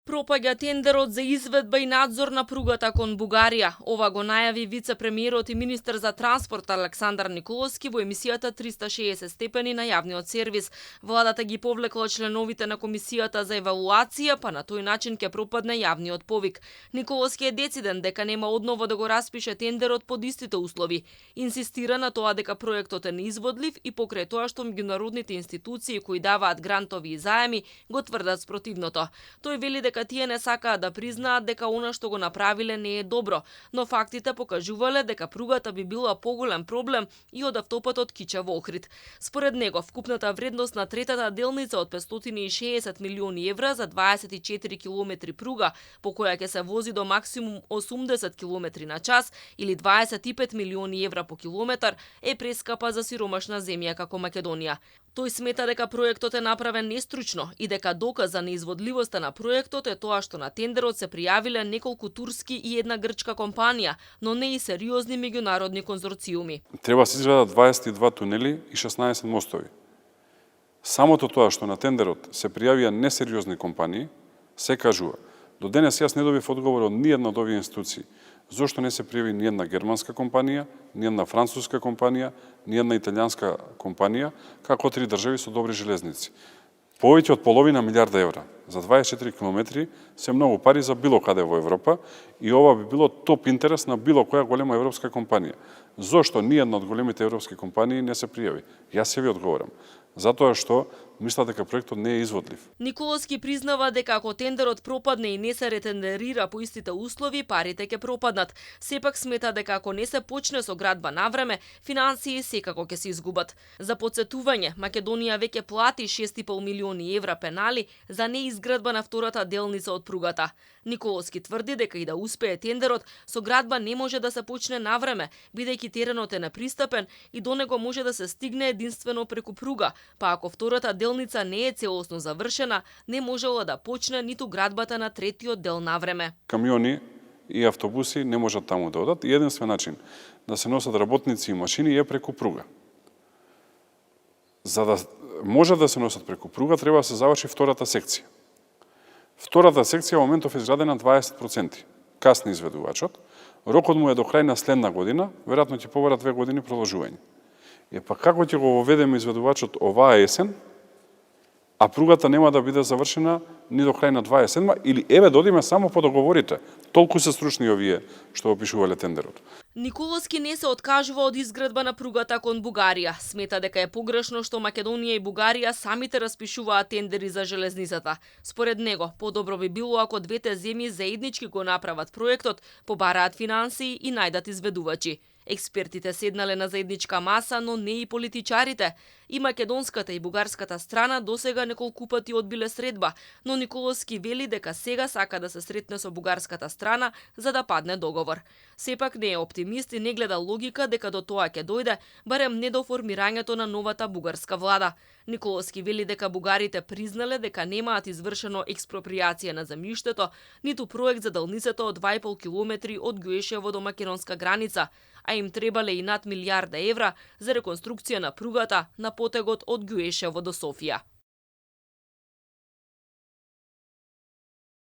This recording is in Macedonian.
Пропаѓа тендерот за изведба и надзор на пругата кон Бугарија. Ова го најави вице-премиерот и министер за транспорт Александар Николовски во емисијата 360 степени на јавниот сервис. Владата ги повлекла членовите на комисијата за евалуација, па на тој начин ќе пропадне јавниот повик. Николовски е дециден дека нема одново да го распише тендерот под истите услови. Инсистира на тоа дека проектот е неизводлив и покрај тоа што меѓународните институции кои даваат грантови и заеми го тврдат спротивното. Тој вели дека тие не сакаат да признаат дека она што го направиле не е добро, но фактите покажувале дека пругата би била поголем проблем и од автопатот Кича во Охрид. Според него, вкупната вредност на третата делница од 560 милиони евра за 24 километри пруга, по која ќе се вози до максимум 80 километри на час или 25 милиони евра по километар, е прескапа за сиромашна земја како Македонија. Тој смета дека проектот е направен нестручно и дека доказ за неизводливоста на проектот е тоа што на тендерот се пријавиле неколку турски и една грчка компанија, но не и сериозни меѓународни конзорциуми. Треба се изградат 22 тунели и 16 мостови. Самото тоа што на тендерот се пријавија несериозни компании, се кажува. До денес јас не добив одговор од ниједна од овие институции. Зошто не се пријави ниједна германска компанија, ниједна француска компанија, ниједна италијанска компанија, како 3 држави со добри железници. Повеќе од половина милиарда евра за 24 километри се многу пари за било каде во Европа и ова би било топ интерес на било која голема европска компанија. Зошто ниједна од големите европски компании не се пријави? Јас се ви одговорам. Затоа што мислат дека проектот не е изводлив. Николовски признава дека ако тендерот пропадне и не се ретендерира по истите услови, парите ќе пропаднат. Сепак смета дека ако не се почне со градба навреме, финансии секако ќе се изгубат. За подсетување, Македонија веќе плати 6,5 милиони евра пенали за неизградба на втората делница од пругата. Николовски тврди дека и да успее тендерот, со градба не може да се почне навреме, бидејќи теренот е непристапен и до него може да се стигне единствено преку пруга, па ако втората делница не е целосно завршена, не можела да почне ниту градбата на третиот дел навреме. Камиони и автобуси не можат таму да одат и единствен начин да се носат работници и машини е преку пруга. За да може да се носат преку пруга, треба да се заврши втората секција. Втората секција во моментов е изградена 20%. Касни изведувачот. Рокот му е до крај на следна година, веројатно ќе побара 2 години продолжување. Па како ќе го воведеме изведувачот оваа есен, а пругата нема да биде завршена ни до крај на 27 или еве додиме само по договорите. Толку се стручни овие што опишувале тендерот. Николовски не се откажува од изградба на пругата кон Бугарија. Смета дека е погрешно што Македонија и Бугарија самите распишуваат тендери за железницата. Според него, подобро би било ако двете земји заеднички го направат проектот, побараат финансии и најдат изведувачи. Експертите седнале на заедничка маса, но не и политичарите. И македонската и бугарската страна досега неколку пати одбиле средба, но Николовски вели дека сега сака да се сретне со бугарската страна за да падне договор. Сепак не е оптимист и не гледа логика дека до тоа ќе дојде, барем не до формирањето на новата бугарска влада. Николовски вели дека бугарите признале дека немаат извршено експроприација на земјиштето, ниту проект за делницата од 2,5 километри од Ѓуешево до македонска граница, а им требале и над милијарда евра за реконструкција на пругата на потегот од Ѓуешево до Софија.